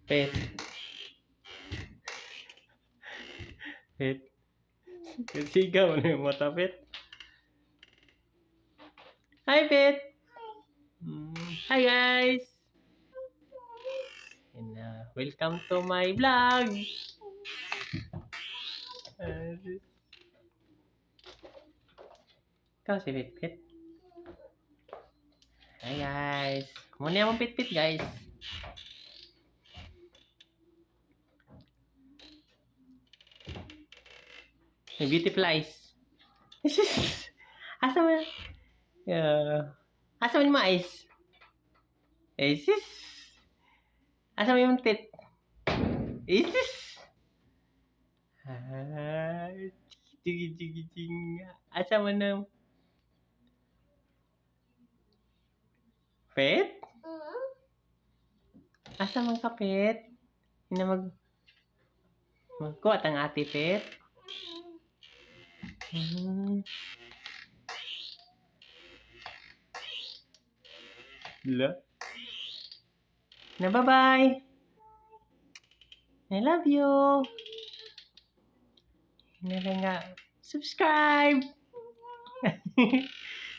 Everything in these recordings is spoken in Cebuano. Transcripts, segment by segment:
Pet. Pet. Sigaw na yung mata, Pet. Hi, Pet. Hi, guys. And welcome to my vlog. Ikaw si Pit Pit. Hi, guys. Muna yung Pit Pit, guys. May beautiful eyes. Asa mo? Yeah. Asa mo yung mga eyes? Eh, sis. Asa mo yung tit? Eh, sis. Ah, chigi chigi ching. Asa mo na? Pet? Asa man ka, Pet? Ina magkuhat ang ate, Pet? La. Na bye-bye. I love you. Hinala nga. Subscribe.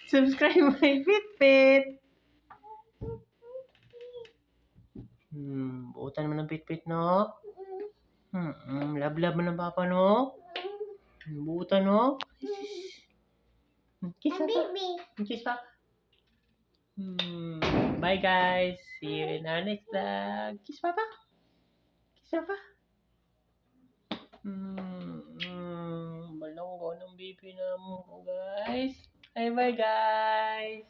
Subscribe my Pit Pit. Buutan mo ng Pit Pit, no? Love mo ng papa, no? Buutan, no? Kiss pa. Kiss pa. Bye, guys. See you in our next vlog. Kiss papa. Kiss papa. Malunggo ng baby na mo, guys. Bye bye, guys.